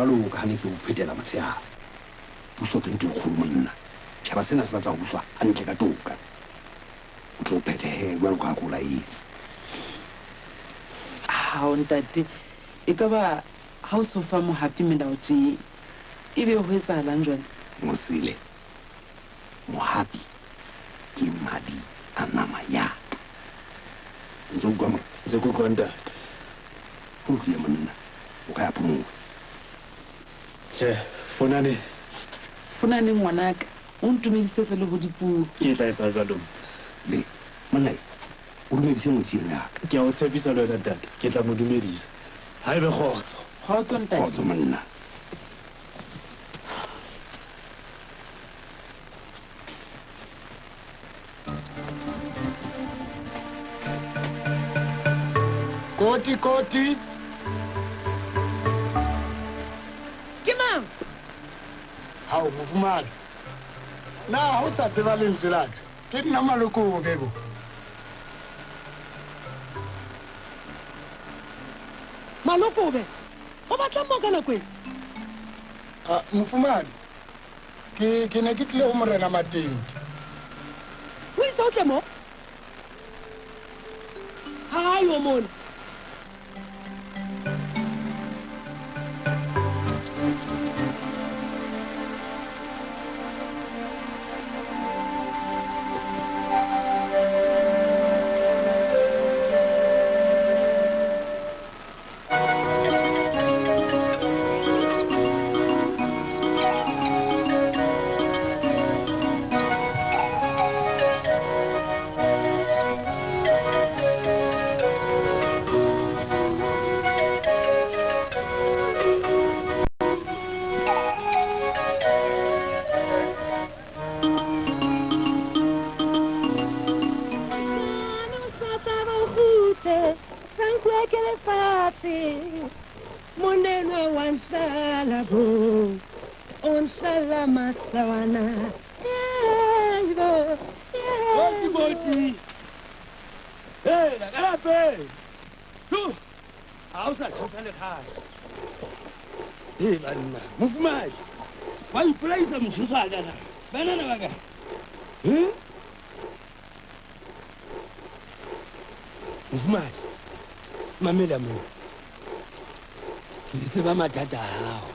Jwalo ka ha ne ke o phetela motshehare. Puso ke ntho e kgolo monna. Tjhaba sena se batla ho buswa hantle ka toka. O tlo phethehe jwalo ka ha ke o laetse. Hao ntate, e ka ba ha o so fa Mohapi melao tjee, ebe ho etsahalang jwale? Mosele, Mohapi ke madi a nama ya ka. O ntso utlwa mora? Ntse ke utlwa ntate. Ho lokile monna, o ka ya phomola. Tjhe, Fonane. Fonane ngwanaka, o ntumedisetse le ho Dipuo. Ke tla etsa jwalo. Be, monna e, o dumedise ngwetsi eno ya ka. Ke a o tshepisa le wena ntate, ke tla mo dumedisa. Ha ebe kgotso. Kgotso ntate. Kgotso monna. Koti koti. Ke mang? Hao mofumahadi. Na ha o sa tseba lentswe la ka? Ke nna Malokobe bo. Malokobe, o batlang mo ka nako e? Ah, mofumahadi, ke ke ne ke tlile ho Morena Matete. O itse o tle mo? Ha a yo mona. Koti koti. Hela ka lapeng. Tu. Ha o sa tjhesa le kgale. Ee banna, mofumahadi. Wa ipolaisa motjheso a kana. Banana ba ka. Eh? Mofumahadi. Mamela mo. Ke tseba mathata a hao.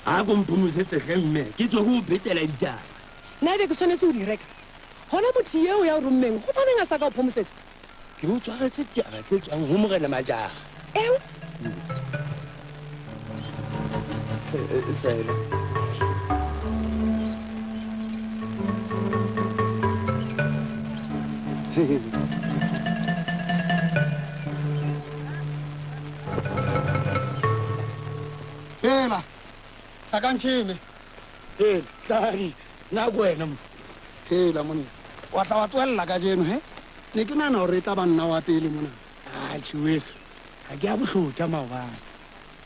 A ko mphomosetse hle mme, ke tswa ko o phetela ditaba. Nna ebe ke tshwanetse ho di reka? Hona motho eo ya o rommeng, hobaneng a sa ka o phomosetsa? Ke o tshwaretse taba tse tswang ho Morena Majara. Eo? Tsela. Hela, tlakantšheme. Hela, tladi, nna ko wena mo. Hela monna, wa tla wa tswella kajeno he? Ne ke nahana hore e tla ba nna wa pele mona. Atjhe weso, ha ke a bohlota maobane.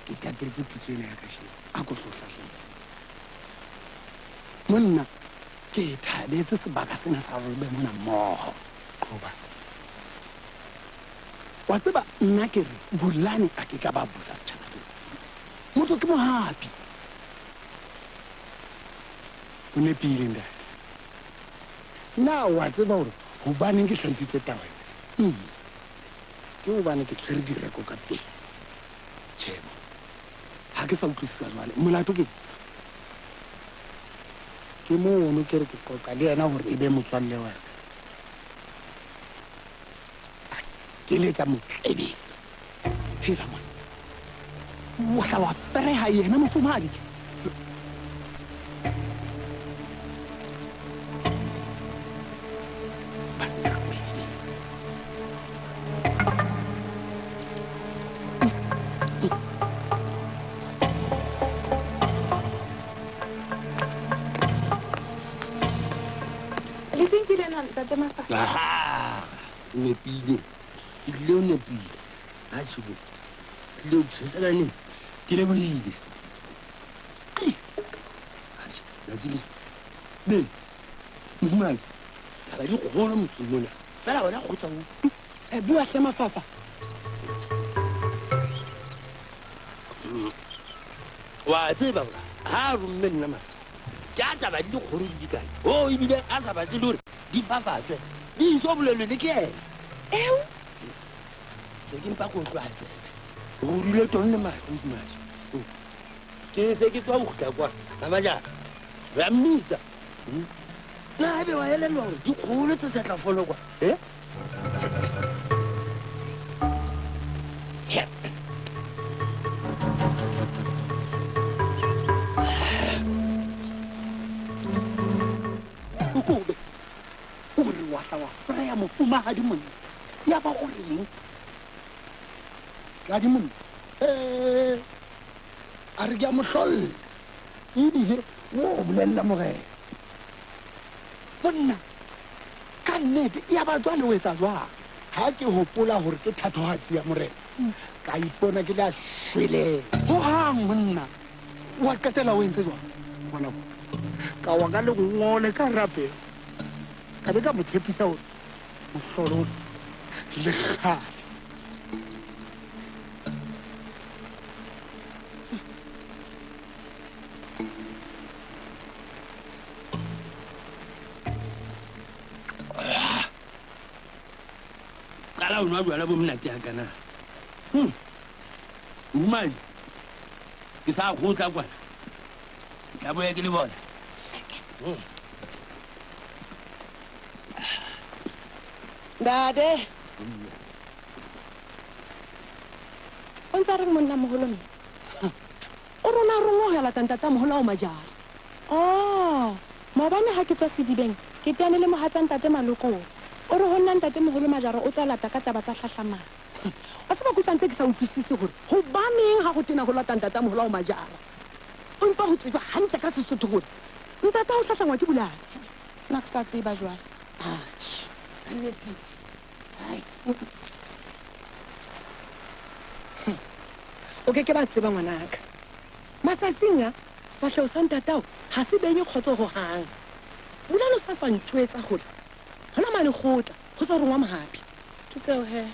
Ke tatetse pitso ena ya kajeno. A ko tlo hlahlela. Monna, ke thabetse sebaka sena sa re be mona mmoho. Qoba. Wa tseba nna ke re Bulane a ke ka ba busa setjhaba sena. Motho ke mohapi. O nepile ntate. Na wa tseba hore hobaneng ke hlahisitse taba ena? Ke hobane ke tshwere direko ka pele. Tjhebo. Ha ke sa utlwisisa jwale. Molato ke? Ke mono ke re ke qoqa le yena hore e be motswalle wa ka. A keletsa motsebeng. Hela monna. Wa tla wa fereha yena mofumahadi. Banna wee. Nneteng ke lena ntate Mafafa. Aha, o nepile. Ehlile o nepile. Atjhe bo. Ehlile o tshesa ka neng? Ke lebohile. Atjhe, tsatsi le. Be. Mofumahadi, taba di kgolo motseng mona. Fela wena kgotsa o. Bua hle Mafafa. Wa tseba hore ha romme nna Mafafa. Ke a taba di dikgolo di dikane. Oh, ebile a sa batle le hore di fafatswe. Di iso bolelwe le ke yena. Eo? Se ke mpa ko utlwa tsebe. Ho dule tong le mahlo mofumahadi. Ke se ke tswa ho kgutla kwa. Mamajara. Re a mmitsa. Na ebe wa elellwa hore dikgolo tse sa tla folokwa? Eh? Kobe, o re wa tla wa freya mofumahadi monna. Ya ba o reng? Tladi monna. A re ke a mo hlolla. Ebile o bolella morena. Monna, ka nnete ya ba jwale o etsa jwang? Ha ke hopola hore ke thatohatsi ya morena, ka ipona ke le a shweleng. Hohang monna, wa qetela o entse jwang? Ngwana, ka wa ka lengole ka rapela. Ka be ka mo tshepisa hore mohlolo le kgale. Qala o nwa jwala bo monate hakana. Mofumahadi, ke sa kgotla kwana. Ke tla boya ke le bona. Ntate. O ntsa reng monna moholo mme? O rona rongwa ho ya lata ntata moholo ao Majara. Oh, maobane ha ke tswa sedibeng, ke teane le mohatsa ntate Malokong. O re ho nna ntate moholo Majara o tswa lata ka taba tsa hlahlamang. Wa tseba ke utlwa ntse ke sa utlwisise hore hobaneng ha ho tena ho lata ntata moholo ao Majara. O mpa ho tsejwa hantle ka Sesotho hore ntata o hlahlangwa ke Bulane. Nna ke sa tseba jwale. Atjhe, nnete. Hai. O ke ke ba tseba ngwanaka. Matsatsing a fahleho sa ntatao ha se benye kgotso hohang. Bulane o sa tswa ntjwetsa hore hona mane kgotla ho tswa rongwa mohapi. Ke tseo he.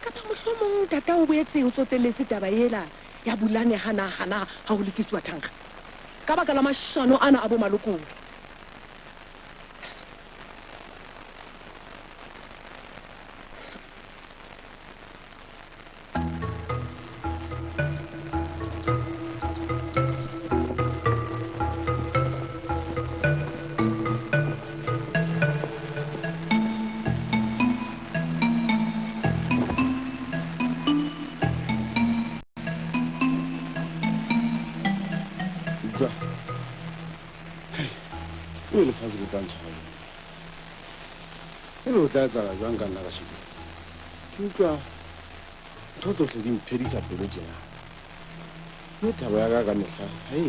Kapa mohlomong ntatao o boetse o tsotelletse taba ela ya Bulane hana hana ha ho lefisiwa thankga. Ka baka la mashano ana a bo Malokong. Lefatshe le tla ntshwara jwang? Ebe o tla etsahala jwang ka nna kasheko? Ke utlwa ntho tsohle di mphedisa pelo tjena. Mme thabo ya ka ka mehla ha e.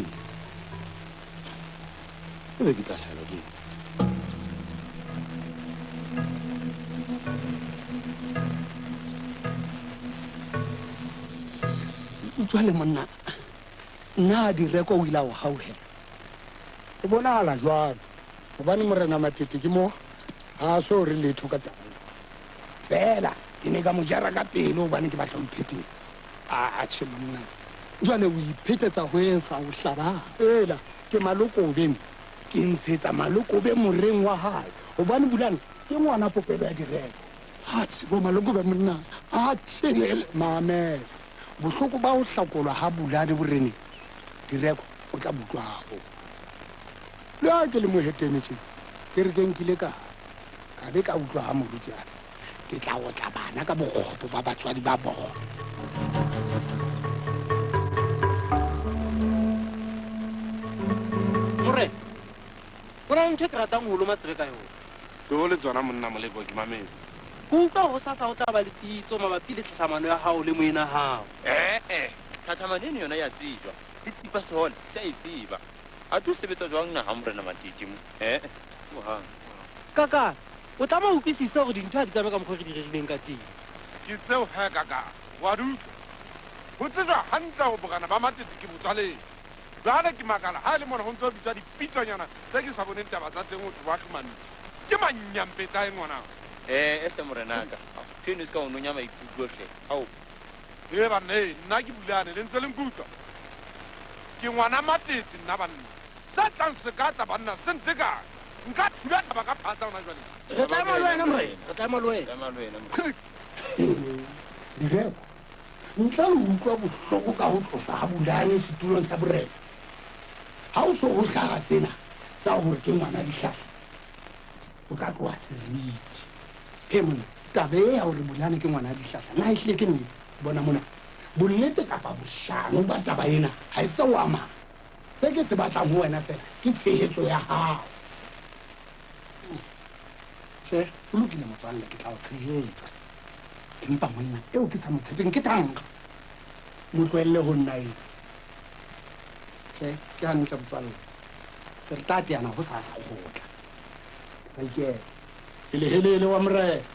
Ebe ke tla hlahelwa ke eng? Jwale monna, nna Direko o ile a o hauhela. O bonahala jwalo. Hobane morena Matete ke mo ha a so re letho ka taba. Fela ke ne ka mo jara ka pele hobane ke batla ho iphetetsa. Atjhe monna. Jwale o iphetetsa ho etsa o hlabang. Ela ke Malokobe mme ke ntshetsa Malokobe moreng wa hae. Hobane Bulane ke ngwana popelo ya Direko. Atjhe bo Malokobe monna. Atjhe mamela. Bohloko ba ho hlakolwa ha Bulane boreneng. Direko o tla butlwa haholo. Le ha ke le mohetene tje, ke re ke nkile ka be ka utlwa ha moruti a re ke tla otla bana ka bokgopo ba batswadi ba bona. Morena, ho na le ntho e ke ratang ho loma tsebe ka yona. Tlo le tsona monna Moleko, ke mametse. Ke utlwa hore hosasa ho tla ba le pitso mabapi le tlhahlamano ya hao le moena hao. Tlhahlamano eno yona ya tsejwa. Le tsipa sehole se a e tseba. A tlo sebetsa jwang naha morena Matete mo? Kaka, o tlameha ho utlwisisa hore dintho ha di tsamaye ka mokgwa re di rerileng ka teng. Ke tseo he kaka, wa di utlwa. Ho tsejwa hantle hore borena ba Matete ke botswaledi. Jwale ke makala ha e le mona ho ntse ho bitswa dipitsonyana tse ke sa boneng taba tsa teng ho thwe ba hlomamisa. Ke manyampetla e ngwana. Ehle morenaka. Ntho eno e se ka o nonya maikutlo hle. Ao. E banna, nna ke Bulane, le ntse le nkutlwa. Ke ngwana Matete nna banna. Sa tlang se ka tla banna se ntekane. Nka thula taba ka phatla hona jwale. Re tla ema le wena morena, re tla ema le wena. Ema le wena morena. Direko, ntle le ho utlwa bohloko ka ho tloswa ha Bulane setulong sa borena. Ha o so ho hlaha tsena tsa hore ke ngwana dihlahla, o tla tloha seriti. He monna, taba e ya hore Bulane ke ngwana dihlahla, na ehlile ke nnete? Bona mona, bonnete kapa boshano ba taba ena ha e se o amang. Se ke se batlang ho wena feela ke tshehetso ya hao. Tjhe, o lokile motswalle, ke tla o tshehetsa. Empa monna eo ke sa mo tshepeng ke thankga. Mo tlohelle ho nna ena. Tjhe, ke hantle motswalle. Se re tla teana ho sa sa kgotla. Ke sa ikela. Helehele wa morena.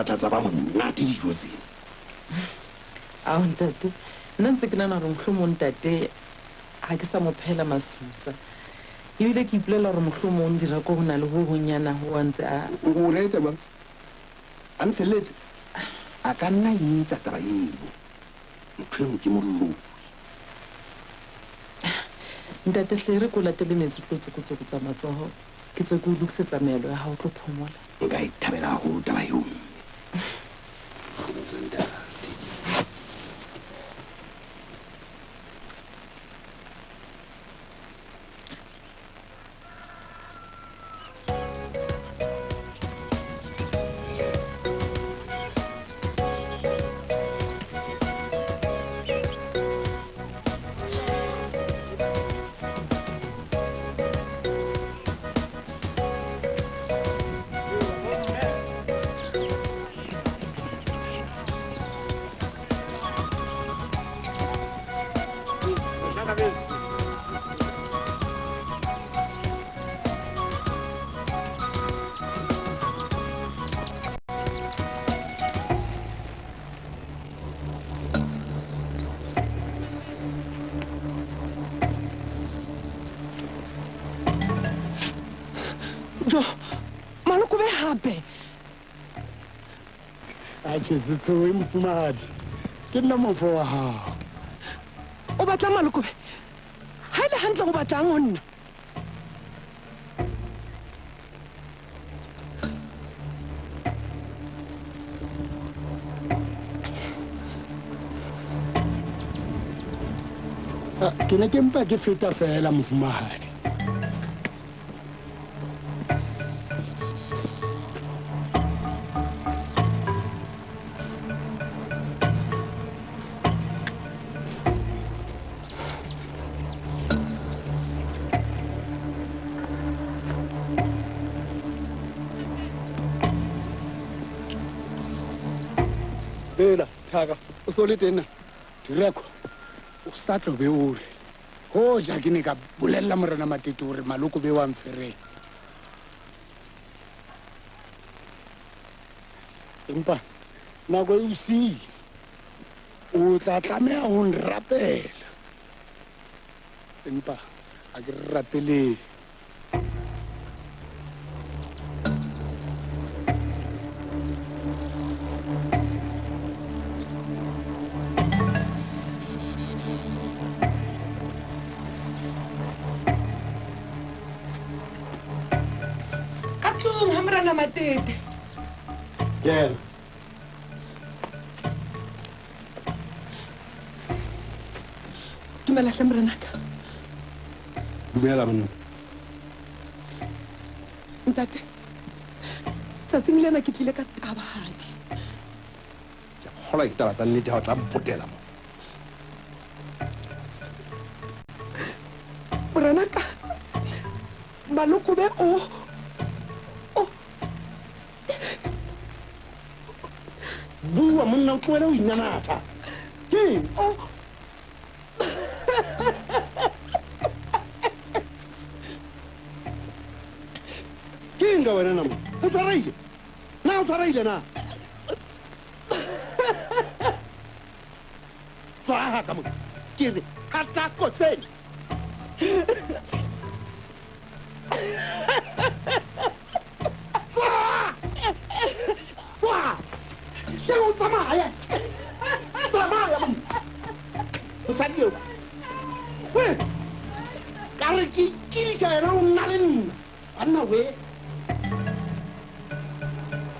Tsa ba monate dijo tsena. Ao ntate, nna ntse ke nahana hore mohlomong ntate ha ke sa mo phehela masutsa. Ebile ke ipolela hore mohlomong Direko ho na le ho honyana ho a ntse a O reetsa jwang? A ntshelletse? A ka nna etsa taba eo. Ntho eno ke mollo. Ntate hle re ko latele metsi tlo tsokotsoko tsa matsoho. Ke tswe ke o lokisetsa meelo ya hao tlo phomola. Nka e thabela haholo taba eo. Ntate. Jo, Malokobe hape. Atjhe, se tshohe mofumahadi. Ke nna mofo wa hao. O batla Malokobe? Ha e le hantle o batlang ho nna? Ke ne ke mpa ke feta feela mofumahadi. Bela, thaka, o so le teng na? Direko, o sa tlo be o re. Hoja ke ne ka bolella morena Matete hore Malokobe wa mfereng. Empa nako e o siile. O tla tlameha ho nrapela. Empa ha ke rapeleng. Morena Matete. Kena. Dumela hle morenaka. Dumela monna. Ntate, tsatsing lena ke tlile ka tabahadi. Ke kgolwa ke taba tsa nnete ha o tla mpotela mo. Morenaka, Malokobe o bua monna o tlohele ho inanatha. Ke o ke eng ka wena namo? O tshwareile? Na o tshwareile na? Tswaha ka mona. Ke re hata kosene. Tswa! Tswa! Ke o tsamaya. Tsamaya monna. Mosadi eo. We! Ka re ke kidisa yena o nna le nna. Banna we.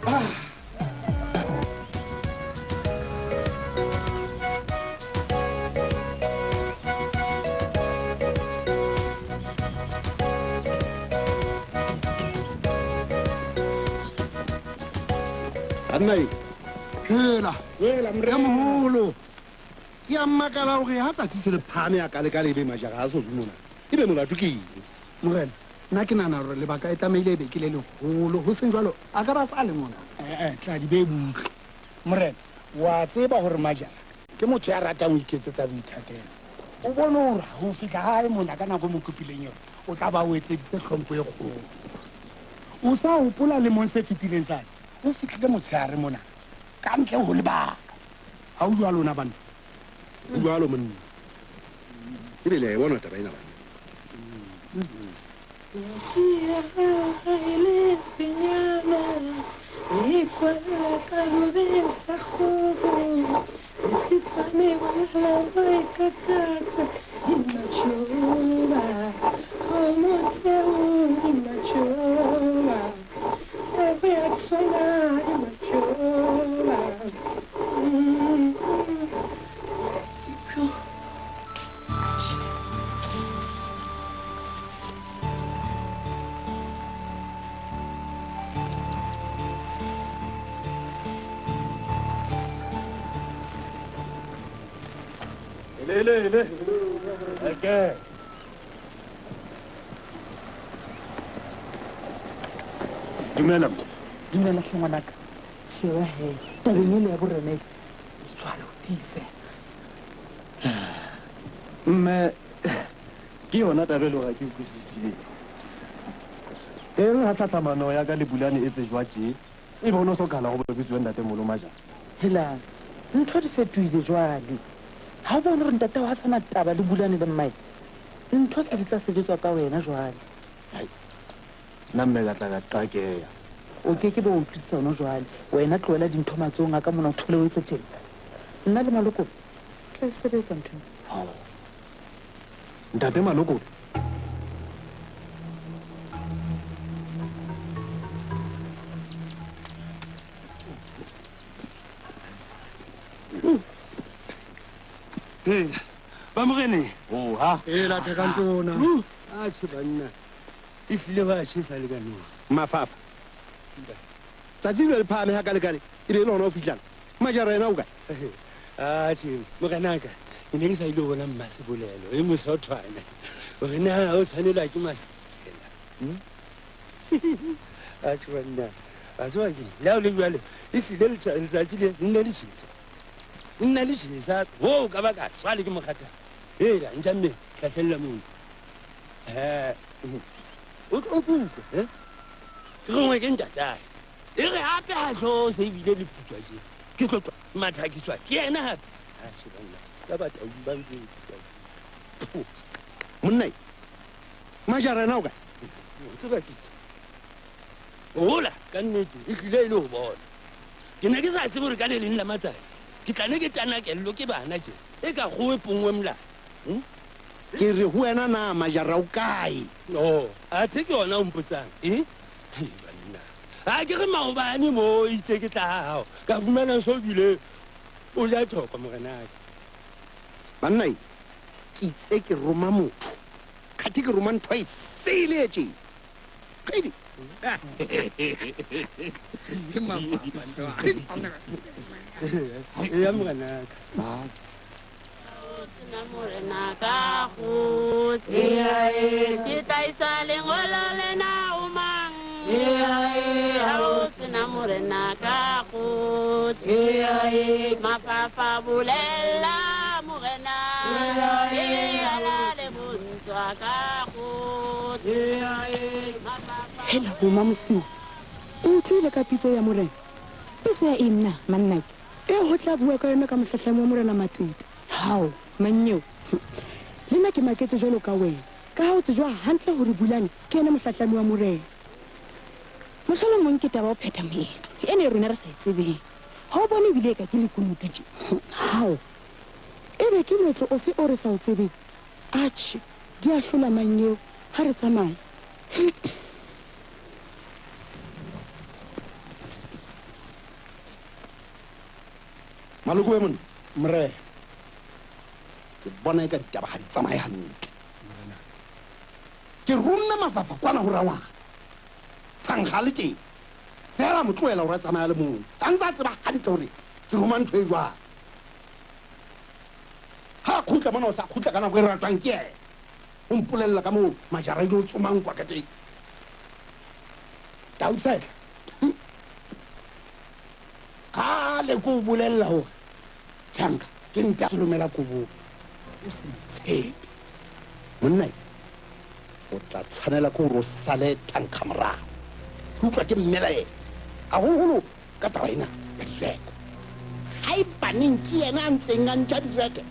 Ah. Banna e. Hela. Hela E moholo. Ke a makala hore ha tsatsi se le phahame a ka le ka lebe majara a so mona. Ebe molato ke eng? Morena, nna ke nahana hore lebaka e tlamehile e be ke le leholo. Ho seng jwalo, a ka ba sa le mona. Tla di be butle. Morena, wa tseba hore Majara ke motho ya ratang ho iketsetsa boithatelo. O bone hore ho fihla hae mona ka nako e mo kopileng yona, o tla ba o etseditse hlompho e kgolo. O sa hopola lemong se fetileng sane, o fihlile motshehare mona ka ntle ho lebaka. Ha o jwalo na banna? O jwalo monna. Ebe le a e bona taba ena banna. Le. Okay. Dumela. Dumela hle ngwanaka. Sheba he, tabeng ele ya borena e tswalo tiise. Mme ke yona taba e le hore ha ke utlwisisile. Teng ha tlhatlhamano ya ka le Bulane e tsejwa tje, e be ho no hlokahala hore ba bitswe ntate Molo Majara. Hela, ntho di fetohile jwale. Ha o bone hore ntate wa ha sana taba le Bulane le mmae. Ntho se di tla sebetswa ka wena jwale. Hai. Nna mme ka tla ka qakeha. O ke ke be o utlwisisa hona jwale. Wena tlohela dintho matsohong a ka mona o thole o etse tjena. Nna le Malokobe tla e sebetsa ntho ena. Hao. Ntate Malokobe. Hela, ba moreneng. Oha. Hela thekantona. Atjhe banna. E hlile ba tjhesa le ka nosi. Mafafa. Tsatsi le phahame ha ka le kale, e be le hona o fihlang. Majara yena o kae? Atjhe, morenaka, ke ne ke sa ile ho bona Mmasebolelo e mosothwana. Hore na o tshwanelwa ke masitsela. Atjhe banna. Wa tseba ke, le ha o le jwalo, e hlile letsatsi le nne le tjhesa. Nna le tjhesa ho ka baka jwale ke mokgathala. Hela, ntja mme, hlahlella mono. O tlo nkutlwa, eh? Ke rongwe ke ntatae. E re hape ha hlooho se ebile le putswa tje. Ke tlo tswa mathakiswa ke yena hape. Atjhe banna, ka bataung ba ntjwetse ka. Monna, Majara yena o kae? O tseba ke tje. Hola, ka nnete, e hlile e le ho bona. Ke ne ke sa tsebe hore ka le leng la matsatsi ke tla ne ke tanakello ke bana tje. E ka kgoho e pongwe molala. Ke re ho wena na Majara o kae? No, athe ke yona o mpotsang. Eh? Hei banna. A ke re maobane mo itse ke tla hao. Ka fumana so dule o ja thoko morenaka. Banna ke itse ke roma motho. Khathe ke roma ntho e sele tje. Qedi. Ke mapapa ntwa. Ya morenaka. Morenaka go ke tla isa lengolo lena o mang ha o sena morenaka go mafafa bolela morena ke ala le bontswa ka go. Hela bo Mamosiu, o utlwile ka pitso ya morena? Pitso ya eng na mannake? E ho tla bua ka yona ka mohlahlamo wa morena Matete. Hao, manyeo. Le nna ke maketse jwalo ka wena. Ka ha o tsejwa hantle hore Bulane ke yena mohlahlami wa morena. Mohlolomong ke taba o phetha moetlo. Ene rona re sa e tsebeng. Ha o bone ebile ka ke lekunutu tje. Hao. Ebe ke moetlo ofe o re sa o tsebeng? Atjhe, di a hlola manyeo. Ha re tsamaye. Maloko e monna. Morena. Ke bona eka ditaba ha di tsamaye hantle. Ke romme mafafa kwana ho rangwana. Thankga le teng. Fela mo tlohela hore a tsamaya le mong. A ntse a tseba hantle hore ke roma ntho e jwang. Ha kgutla mona o sa kgutla ka nako e ratwang ke yena. O mpolella ka moo majara ile o tsomang kwa ka teng. Tau Tshetla. Kgale ke o bolella hore Thankga ke nta selomela kobong. O se mo tshepe. Monna o tla tshwanela ke hore o sale Thankga morao. Ke utlwa ke mmelaela haholoholo ka taba ena ya direko. Haebaneng ke yena a ntseng a ntja direke,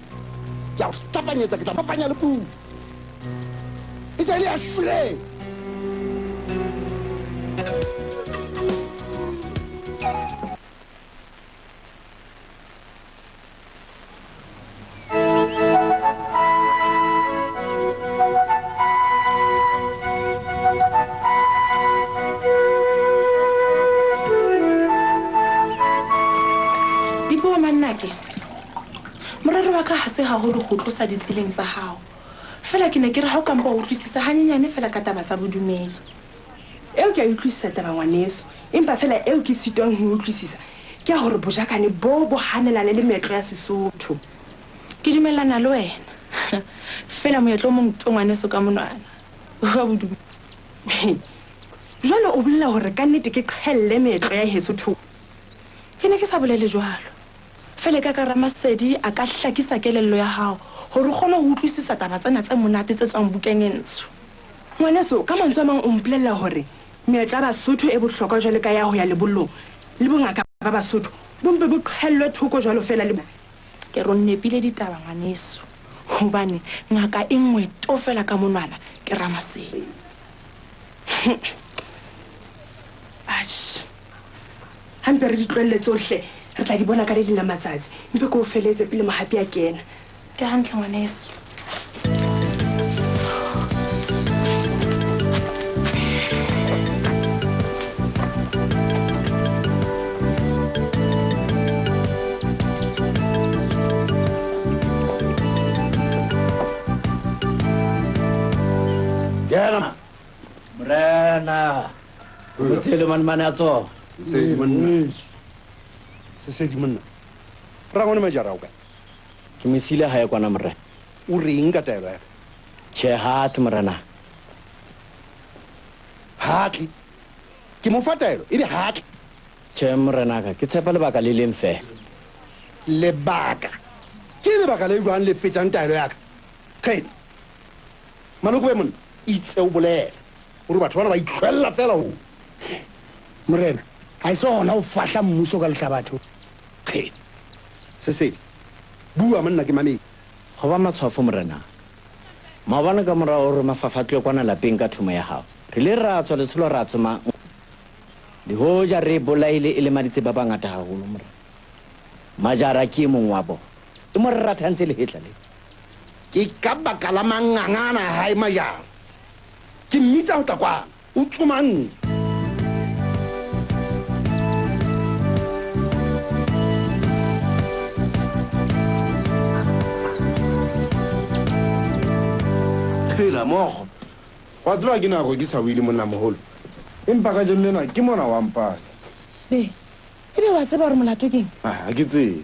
ke a o hlapanyetsa, ke tla bapanya le puo. E se e le ya shweleng. Morero wa ka ha se haholo ho tlosa ditseleng tsa hao. Fela ke ne ke re ha o kampa o utlwisisa hanyenyane fela ka taba sa bodumedi. Eo ke a utlwisisa taba ngwaneso, empa fela eo ke sitwang ho utlwisisa ke ya hore bojakane bo bo hanelane le meetlo ya Sesotho. Ke dumellana le wena. Fela moetlo o mong to ngwaneso ka monwana. Wa bodumedi. Jwale o bolela hore ka nnete ke qhelle meetlo ya heso thoko. Ke ne ke sa bolele jwalo. Fela ka ka Ramasedi a ka hlakisa kelello ya hao hore o kgone ho utlwisisa taba tsena tse monate tse tswang bukeng e ntsho. Ngwaneso, ka mantswe a mang o mpolella hore meetlo ya Basotho e bohlokwa jwalo ka ya ho ya lebollong le bongaka ba Basotho bo mpe bo qhellwe thoko jwalo fela le. Ke re o nepile ditaba ngwaneso, hobane ngaka e nngwe to fela ka monwana ke Ramasedi. Atjhe, hampe re di tlohelle tsohle, re tla di bona ka le leng la matsatsi. Mpe ke o feletse pele mohapi a kena. Ke hantle ngwaneso. Kena. Morena. O tsele manmane a tsona. Sesedi monna. Sesedi monna. Rangwane Majara o kae? Ke mo siile hae kwana morena. O reng ka taelo ya ka? Tjhe, ha tle morena. Ha tle. Ke mo fa taelo ebe ha tle. Tjhe morenaka, ke tshepa lebaka le leng fela. Lebaka? Ke lebaka le jwang le fetang taelo ya ka? Qhedi. Maloko e monna, itse o bolela hore batho bana ba itlhwella fela ho. Morena, ha se hona o fahla mmuso ka lehlabatho. Qhedi. Sesedi. Bua monna ke mamedi. Go ba matshwafo morena. Maobane ka morao hore mafafa tlohe kwana lapeng ka thomo ya hao. Re ile ra tswa letsholo ra tsoma. Le hoja re bolaile e lemaditse ba bangata haholo morena. Majara ke e mong wa bona. E mo re rathantse lehetla le. Ke ka baka la mangangana hae Majara. Ke mmitsa ho tla kwana. O tsomang? Hela mmogo wa tseba ke nako ke sa buile monnamoholo empa ka jeno lena ke mona wa mpatla. Be ebe wa tseba gore molato keng? Ha ke tsebe.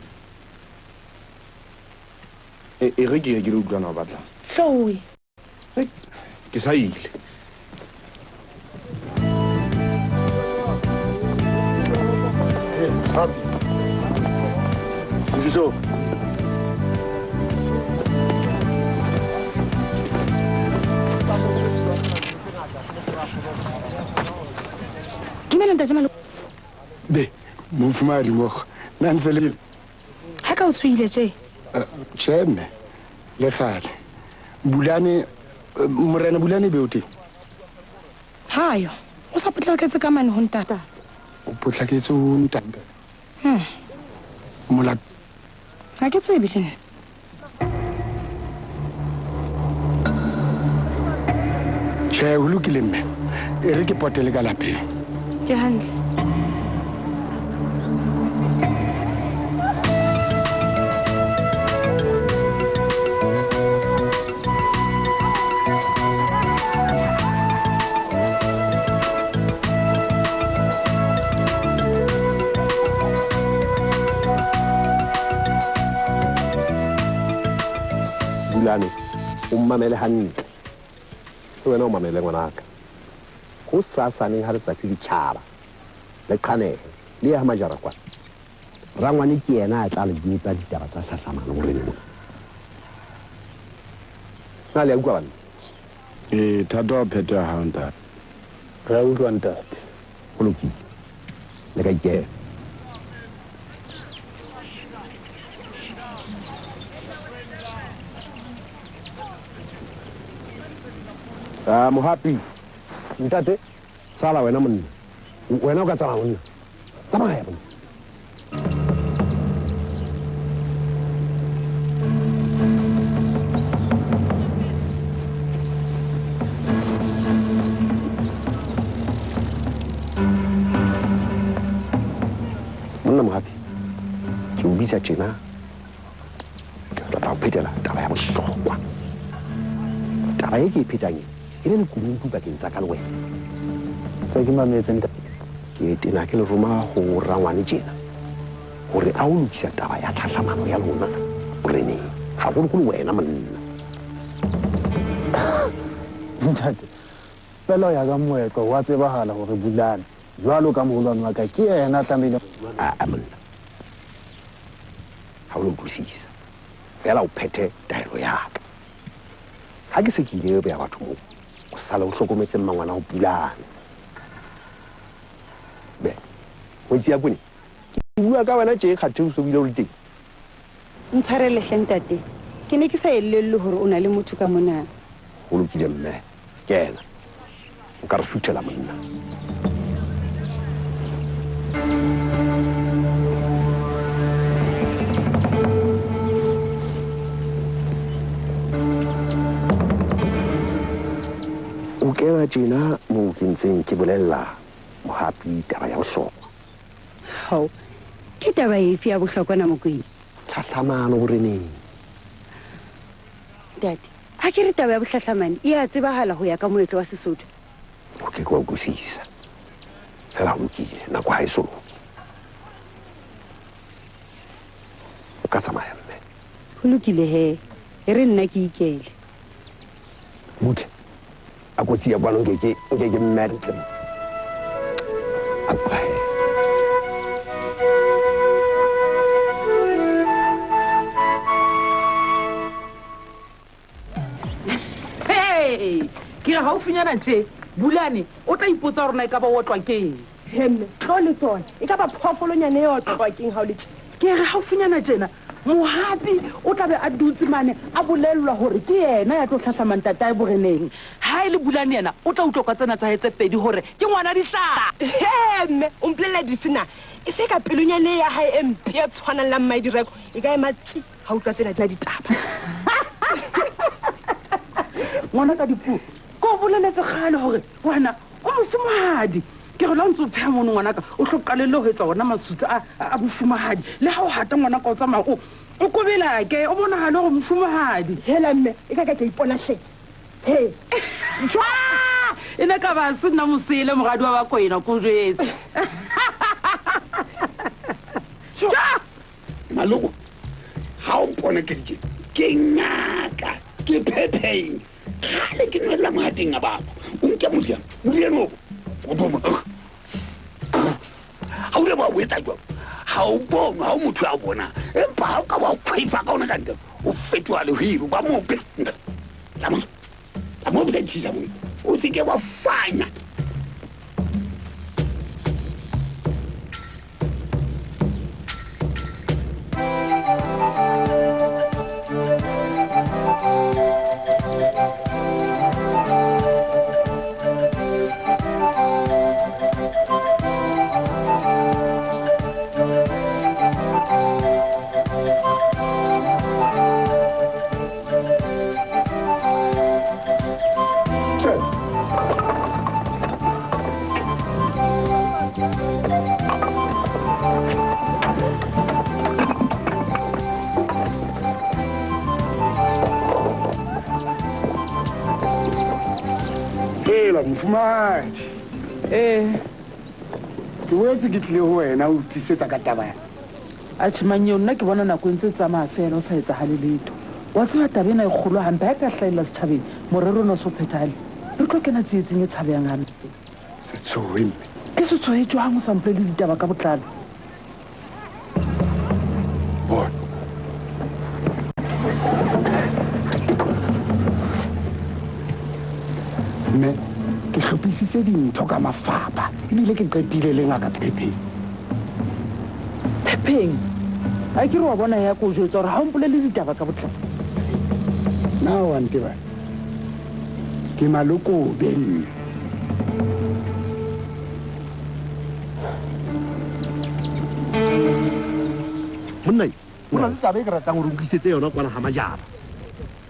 E re ke ye ke le utlwana o batlang. Hlowe. Ke sa ile. Happy. Sifiso. Dumela ntate Malo. Be, mofumahadi mmogo. Nna ntse le. Ha ka o tshohile tje? Tjhe mme, le kgale. Bulane, morena Bulane be o teng? Hayo, o sa potlaketse ka mane ho ntate. O potlaketse ho ntate? Molato. Ha ke tsebe le nna. Tjhe, ho lokile mme. E re ke potele ka lapeng. Ke hantle. Bulane, o mmamele hantle. Le wena o mamele ngwanaka. Ho sasaneng ha letsatsi le tjhaba, le qhanehe, le ye ha Majara kwana. Rangwane ke yena a tla le etsa ditaba tsa hlahlamano moreneng mona. Na le a utlwa banna? Ee, thato wa phetho ya hao ntate. Re a utlwa ntate. Ho lokile. Le ka ikela. Mohapi, ntate, sala wena monna. Wena o ka tsamaya monna. Tsamaya monna. Monna Mohapi, ke o bitsa tjena. Ke tla o phetela taba ya bohlokwa. Taba e ke e phetang e le lekunutu pakeng tsa ka le wena. Tse ke mametse ntate. Ke tena ke le roma ho rangwane tjena hore a o lokisa taba ya tlhahlamano ya lona boreneng, haholoholo wena monna. Ntate, fela ho ya ka moetlo wa tsebahala hore Bulane jwalo ka moholwane wa ka ke yena a tlamehile. A monna, ha o lo utlwisisa fela o phethe taelo ya ka. Ha ke se ke ile beya batho moo, o sale o hlokometse mmangwana ho Pulane. Be, ngwetsi ya kone, ke bua ka wena tje kgathe o so bile o le teng. Ntshwarele hle ntate, ke ne ke sa elellwe hore o na le motho ka mona. Ho lokile mme, kena. O ka re suthela monna. O kena tjena moo ke ntseng ke bolella Mohapi taba ya bohlokwa. Hao, ke taba efe ya bohlokwa na Mokwena? Tlhahlamano boreneng. Ntate, ha ke re taba ya bohlahlamane e a tsebahala ho ya ka moetlo wa Sesotho. O ke ke wa utlwisisa. Fela ho lokile, nako ha e so loke. O ka tsamaya mme. Ho lokile he, e re nna ke ikele. Butle. A kotsi ya kwano nke ke mme ntle. A kwae. Hey, ke re haufinyana tje, Bulane o tla ipotsa hore na e ka ba o otlwa keng. Hemme, tlo le tsona. E ka ba phoofolonyana e otlwa keng ha o le tje. Ke re haufinyana tjena, Mohapi o tla be a dutse mane a bolellwa hore ke yena ya tlo hlahlamang ntatae boreneng. Ha e le Bulane yena o tla utlwa ka tsena tsa hae tse pedi hore ke ngwana dihlaa. He mme, o mpolella dife na? E se ka pelonyana ya hae e mpe e tshwanang la mmae Direko, e ka ema tsi ha utlwa tsena ditaba. Ngwana ka dipuo, ke o boleletse kgale hore wena o mofumahadi. Ke re la o ntse o pheha mono ngwanaka, o hlo qalelle ho etsa ona masutsa a bofumahadi. Le ha o hata ngwanaka o tsamaya o kobelake, o bonahale hore mofumahadi. Hela mme, e ka ka ke a ipona hle. He. Tjwa! E ne ka ba se nna mosele moradi wa Bakwena ko jwetse. Tjwa! Maloko, ha o mpona ke ditje, ke ngaka, ke phepheng. Kgale ke nwella mohateng a batho. O nke moriana, moriana o o doma. Ha o le ba o etsa jwang? Ha o bone, ha o motho ya bona. Empa ha o ka wa khwefa ka ona ka ntle, o fetoha lehwiri ba mo pe. Tsamaya. Tsamaya o phethisa mo. O se ke wa fanya. Mofumahadi. Ke boetse ke tlile ho wena o tiisetsa ka taba ya. Atjhe Manyeo, nna ke bona nako e ntse e tsamaya fela o sa etsahale letho. Wa tseba taba ena e kgolo hampe ha e ka hlahella setjhabeng, morero ona o so phethahale. Re tlo kena tsietsing e tshabehang hampe. Se tshohe mme. Ke se tshohe jwang o sa mpolelle ditaba ka botlalo? Bona. Mme ke hlophisitse dintho ka mafapha ebile ke qetile le ngaka Phepheng. Phepheng? A ke re wa bona ya ko jwetsa hore ha o mpolelle ditaba ka botlalo. Na wa ntebala? Ke Malokobe mme. Monna, ho na le taba e ke ratang hore o nkisetse yona kwana ha Majara.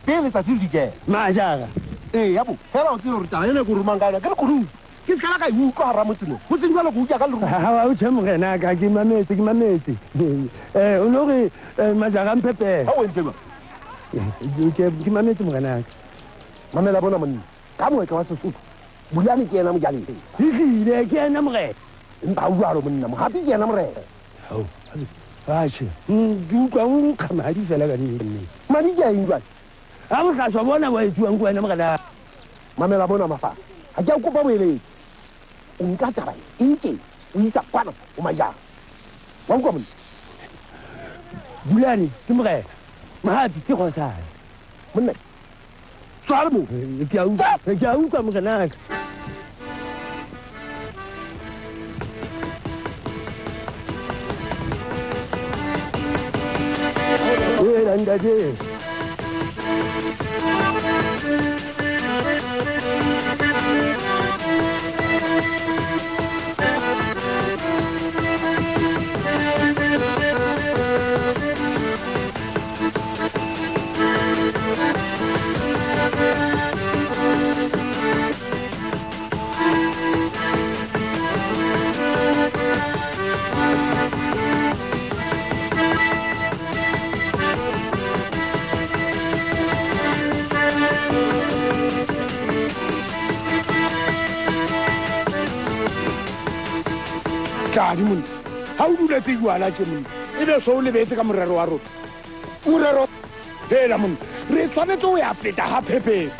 Pele letsatsi le dikela. Majara? Ee, ya bo, fela o tsebe hore taba ena e ke o romang ka yona ke lekunutu. Ke se ka la ka e utlwa hara motse mo. Ho seng jwalo ke utlwa ka lerumo. Ha o tjhe morena ka, ke mametse, ke mametse. O no re, Majara mphepela. Ha o entse jwang? Ke mametse morena ka. Mamela bona monna, ka moetlo wa Sesotho, Bulane ke yena mojalefa. Ehlile ke yena morena. Empa ha o jwalo monna, Mohapi ke yena morena. Hao, atjhe, ke utlwa o nkga madi fela ka nnete. Madi ke a eng jwale? Ha bohlaswa bona bo etsuwang ke wena morena. Mamela mona Mafasa, ha ke a kopa boeletsi. O nka taba e ntse o isa kwana o Majara. Wa utlwa monna? Bulane ke morena, Mohapi ke kgosana. Monna, tswale moo. Ke a utlwa, ke a utlwa morenaka. Hela ntate. Tladi monna, ha o duletse jwala tje monna, ebe so o lebetse ka morero wa rona. Morero hela monna, re tshwanetse ho ya feta ha Phepheng.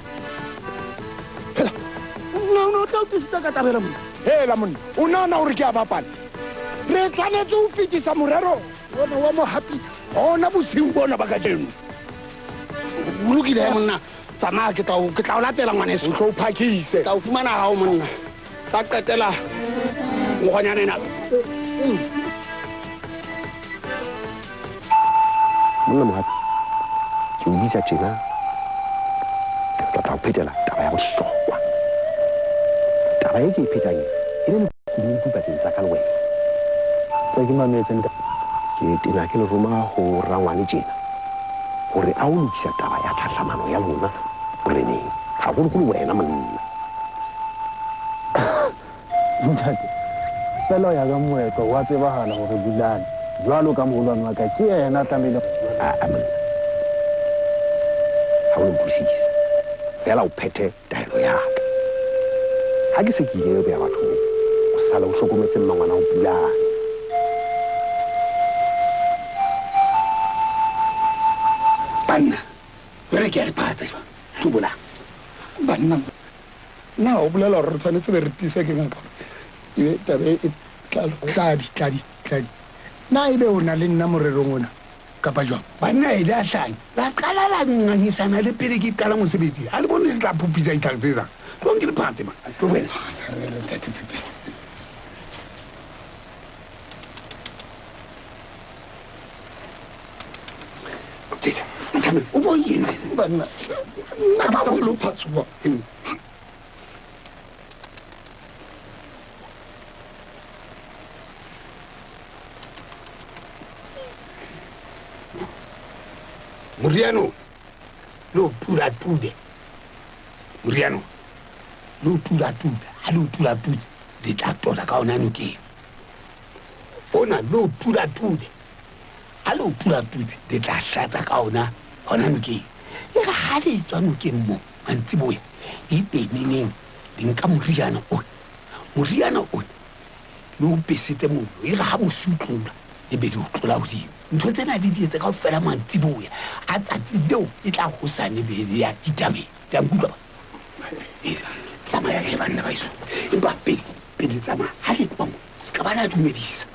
Hela, no, no, tla o tlisitsa ka taba ena monna. Hela monna, o nahana hore ke a bapala? Re tshwanetse ho fetisa morero ona wa Mohapi hona bosiung bona ba kajeno. O lokile he monna, tsamaya ke tla o latela ngwaneso. O tlo o phakise. Ke tla o fumana hao monna. Sa qetela ngwanyana ena. Monna Mohapi, ke o bitsa tjena, ke tla tla o phetela taba ya bohlokwa. Taba e ke e phetang e le lekunutu pakeng tsa ka le wena. Tse ke mametse ntate. Ke tena ke le roma ho rangwane tjena hore a o lokisa taba ya tlhahlamano ya lona boreneng, haholoholo wena monna. Ntate, fela ho ya ka moetlo wa tsebahala hore Bulane jwalo ka moholwane wa ka ke yena a tlamehile. A monna, ha o utlwisisa. Fela o phethe taelo ya ka. Ha ke se ke ile boya bathong, o sale o hlokometse mmangwana o Pulane. Banna, jwale ke a le phatsa jwang? Hlobolang. Banna, na o bolela hore re tshwanetse be re tiiswe ke ngaka hore ebe taba e tla tladi. Na ebe o na le nna morerong ona kapa jwang? Banna e le a hlanya. La qala la ngangisana le pele ke qala mosebetsi. Ha le bone le tla phupitsa ditlhare tse tsang. Tlong ke le phate man. Tlo wena. Tshwarelo ntate Pepe. Teta, ntlame, o bo yena. Banna, nna ka ba lo phatsuwa. Moriano, lo pula tude. Moriano, lo tula tude. Ha lo tula tude, le tla tola ka ona nokeng. Ona lo tula tude. Ha lo tula tude, le tla hlatsa ka ona hona nokeng. E re ha le tswa nokeng mo mantsiboya, e beneneng le nka moriana ona. Moriana ona le o besetse mollo. E re ha mosi o tlola, le be le o tlola hodimo. Ntho tsena di di etse kaofela mantsiboya. A tsatsi leo e tla hosane be le ya ditabeng. Le a nkutlwa ba? Tsamaya he banna ba heso. Empa pele le tsamaya, ha le tloha mo, se ka ba la dumedisa.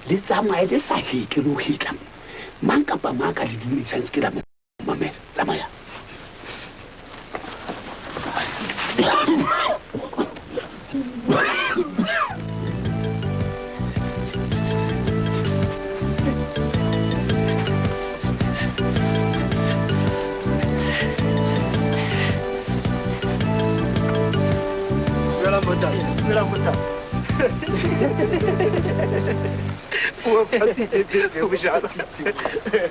Le tsamaye le sa hetle le ho hetla mo. Mang kapa mang ka le dumedisang se ke la mo mamela. Tsamaya.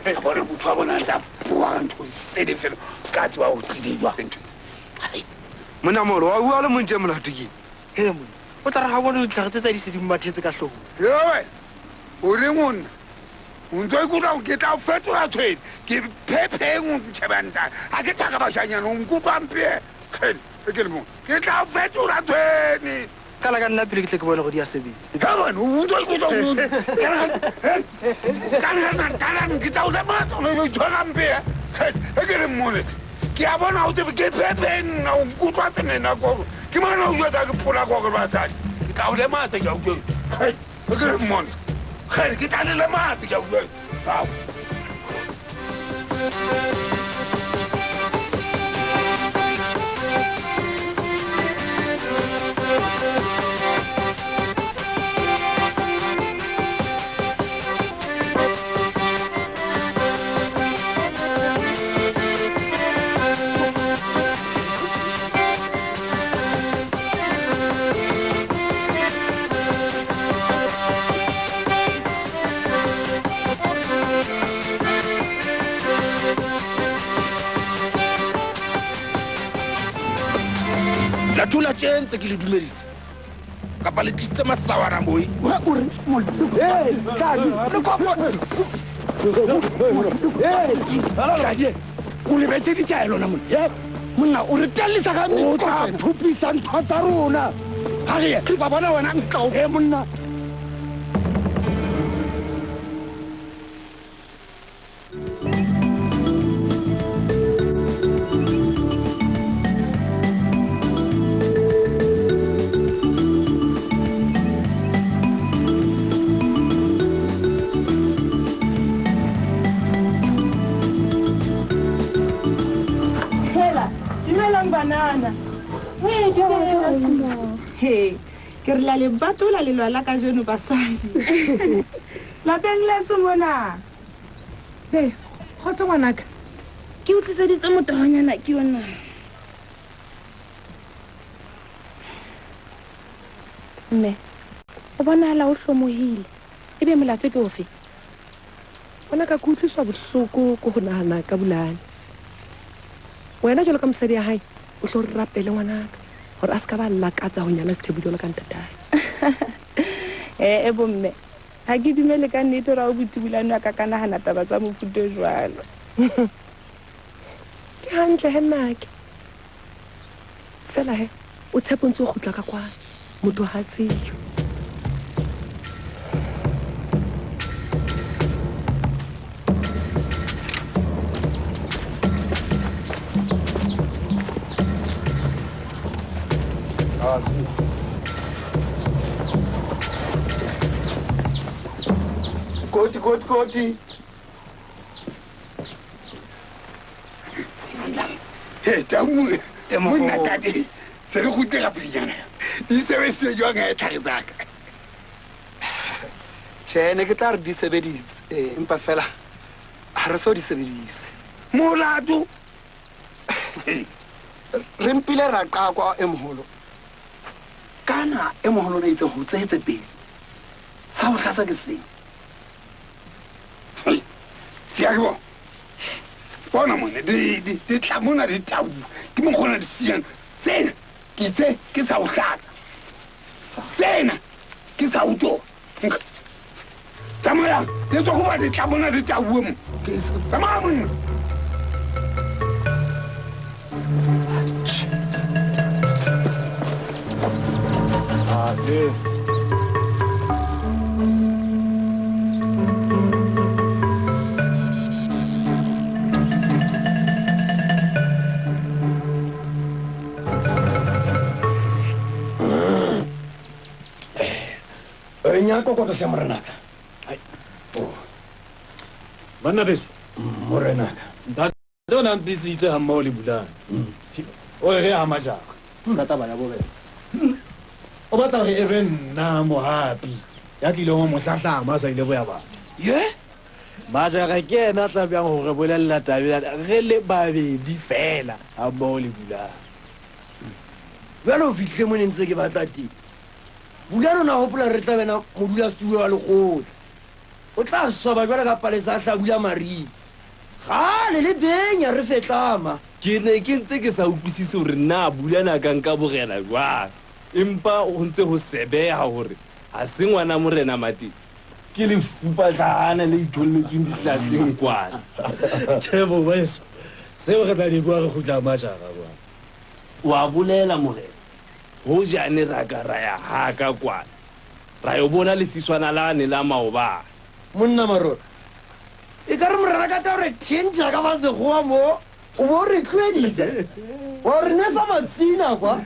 A bona motho wa bona a tla bua ntho e sele fela, o ska tseba ho tlile jwang ntho tse. Monna moholo, wa bua le montse molato ke eng? Hele monna, o tla re ha bone ditlhare tse tsa di se di mmathetse ka hloohong. Ye wena, o reng ho nna? O ntso ikutlwa hore ke tla o fetola tshwene, ke phepheng o ntjhebe ntate. Ha ke thaka bashanyana, o nkutlwa mpe. Kgele, e ke le mong. Ke tla o fetola tshwene. Qala ka nna pele ke tle ke bone hore di a sebetsa. Ka bone, o ntso ikutlwa o Qala ke tla o lematsa, o lo itshwara mpe. Kgele, e ke le mone. Ke a bona o tsebe ke phepheng nna, o nkutlwa tsenena kore. Ke mona o jwetsa ke phola kore basadi. Ke tla o lematsa, ke a utlwa. Kgele, e ke le mone. Kgele, ke tla le lematsa, ke a utlwa. Ao. La thola tje ntse ke le dumedisa. Kapa le tlisitse masawana moi. O re eh Tladi, le kopo. Eh Tladi, o lebetse ditaelo na monna. Eh monna o re tellisa ka O tla phupisa ntho tsa rona. Ha re ye, ba bona wena ntla o. Eh monna. He, ke re la le batola lelwala kajeno basadi. Lapeng leso mona. Be, kgotso ngwanaka. Ke o tliseditse motohonyana ke yona. Mme, o bonahala o hlomohile. Ebe molato ke ofe? Ngwanaka, ke utlwiswa bohloko ke ho nahana ka Bulane. Wena jwalo ka mosadi ya hae, o hlo re rapele ngwanaka hore a se ka ba lakatsa ho nyala Sethepu jwalo ka ntatae. Eh bomme, ha ke dumele ka nnete hore ha o buti Bulane a ka ka nahana taba tsa mofuta o jwalo. Ke hantle he nnake. Fela he o tshepo ntse o kgutla ka kwana motho ha tsejwe. Koti, koti, koti. Hey, tamu, monna kadi. Se re kgutlela pelenyana. Di sebedisitse jwang ha ditlhare tsa ka? Tjhe, ne ke tla re di sebeditse, empa fela ha re so di sebedise. Molato. Re mpile ra qakwa e moholo. Kana e moholo na itse ho tsehetse pele. Sa ho hlasa ke sefeng. Tiago. Bona mone di tla mona di tau. Ke mo khona di siang. Sena ke tse ke sa ho hlatsa. Sena ke sa ho tlo. Tsamaya, le tswa go ba di tla mona di tau mo. Tsamaya monna. Banna beso morenaka ntate o na mpisitse ha mmoho le Bulane o re ha majara ka taba ya borena o batla hore e be nna mohapi ya tlileng ho mo hlahlama a sa ile boya batho ye majara ke yena a tla bjang hore bolella taba re le babedi fela ha mmoho le Bulane. Jwale o fihlile mo ne ntse ke batla teng. Bulane o na hopola re tla bena modulasetulo wa lekgotla. O tla swaba jwale ka palesa a hlabula mariha. Kgale le benya re fetlama. Ke ne ke ntse ke sa utlwisise hore na Bulane a ka nka borena jwang. Empa ho ntse ho sebeha hore ha se ngwana morena Matete. Ke lefupatlana le itholletsweng dihlahleng kwana. Tjhe bo beso. Seo re tla di bua re kgutla majara bua. Wa bolela morena. Hojane ra ka ra ya haka kwana. Ra yo bona lefiswana lane la maobane. Monna Marora. E ka re morena ka tla re change ka ba sekgowa mo. O bo re tlohedisa. Wa re nesa matsina kwa.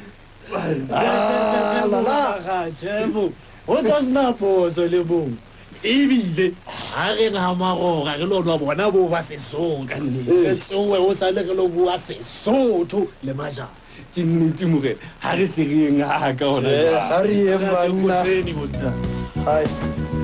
Tjhe ho tswa sena phoso le bong. Ebile ha re na marora re lo nwa bona bo ba Sesotho ka nnete. Re tsowe ho sale re lo bua Sesotho le majara. Ke nnete morena ha re tle re yeng ha ka hona. Ha re yeng banna. Hai.